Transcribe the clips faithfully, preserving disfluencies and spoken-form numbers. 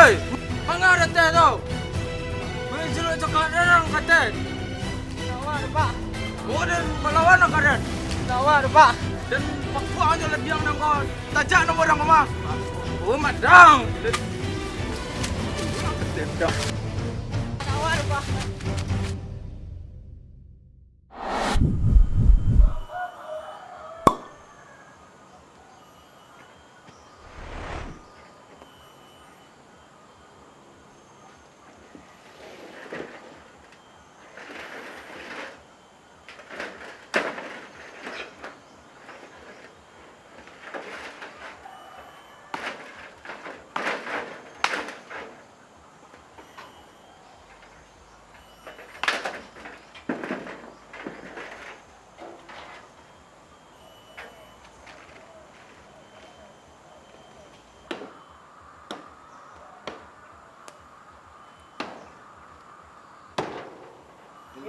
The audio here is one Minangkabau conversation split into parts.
Hei, manga dateh tu? Main jelok cakak darang kateh. Lawan, Pak. Oh, den balawan lah ka den. Lawan, Pak. Den pakuak aja ladiang nan ko tajak nang urang mah. Oh, madang. Den. Lawan, Pak.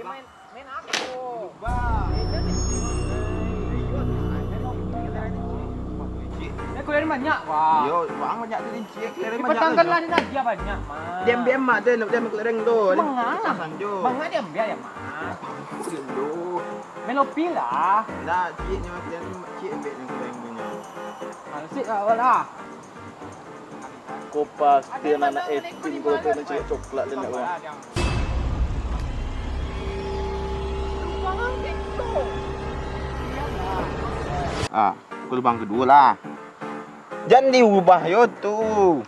Main, main apo? Yo, uang banyak tu, Cik. Kelereng banyak tu. Dipatangkan lah, dia banyak, Mas. Diambiak mak tu, nak diambiak kelereng tu. Manga? Manga diambiak ya, Mas? Dulu. Melopi lah. Ndak, Cik, nyo, Cik, ambiak nyo kelereng tu nyo. Mansik lah, lah. Ko pasti anak-anak yatim ko tu mancari coklat dek nak urang. Ah, ko lubang kaduo lah. Jan diubah yo tu.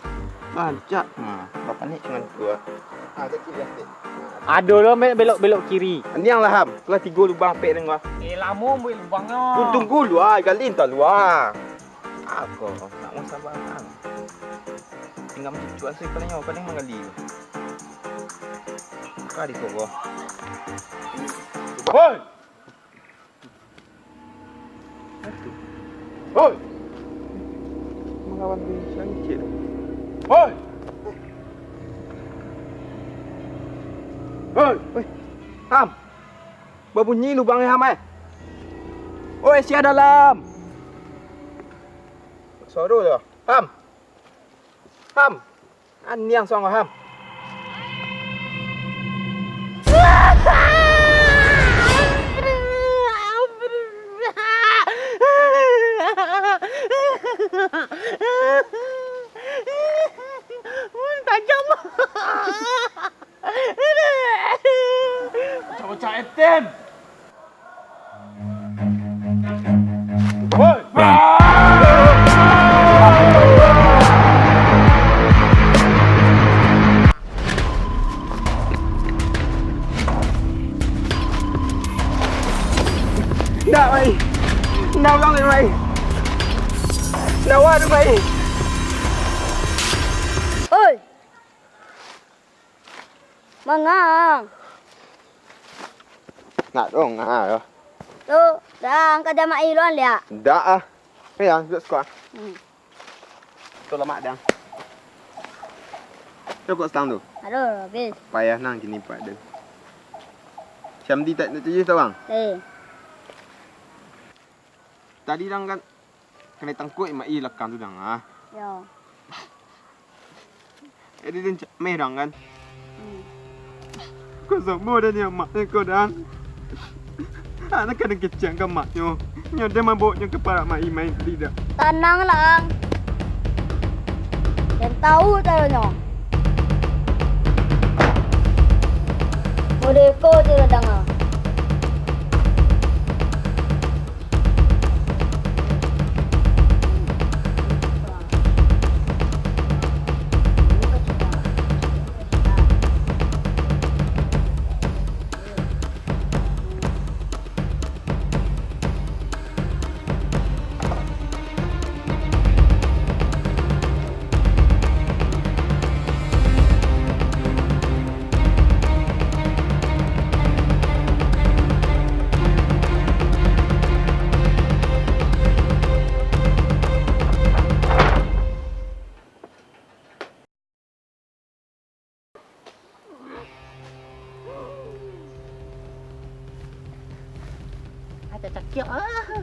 Rancak. Nah, bapanik dengan tu. Ah, kecil lah, kecil. Ado lo be-, belok-belok kiri. Aniang lah, Ham. Kelas tigo lubang pek deng gua. Eh, lamo buek lubangnyo. Tunggu lu ah, gali entah lu ah. Ako nak masabaran. Tingga mancucuak sajo palinyo, paling manggali. Ka di ko. Hoi! Hoi! Malawan di sangkik. Hoi! Hoi! Weh, Ham! Babunyi lubang Ham, eh. Oi, sia dalam. Suaro tu. Ham. Ham. Aniang suang Ham. Tajam. Bocah-bocah yatim. Woi! Ndak, Mai. Ndak ulang lai, Mai. Ndak wah tu, Mai. Oi! Mangang. Nak dong, ah, yo. Tu, dah angkat jamak iluan liak. Ndak ah. Eh, yang duduk sekolah. Hmm. Tu lamak dang. Tu kok stang tu? Aduh, habis. Payah nang kini pak den. Siam di tak tujuh tu bang? Eh. Tadi dang kan Kanai tangkuak mak i lakang tu dang ah. Yo. Jadi den cak meh dang kan. Hmm. Kau sombong dan ya mak ko dang. Anak kadang kecil kan maknyo. Nyo den mabok nyo ke parak mak i main tidak. Tanang lah ang. Den tahu caronyo. Modeko tu lah dang ah. Ada cakik ah.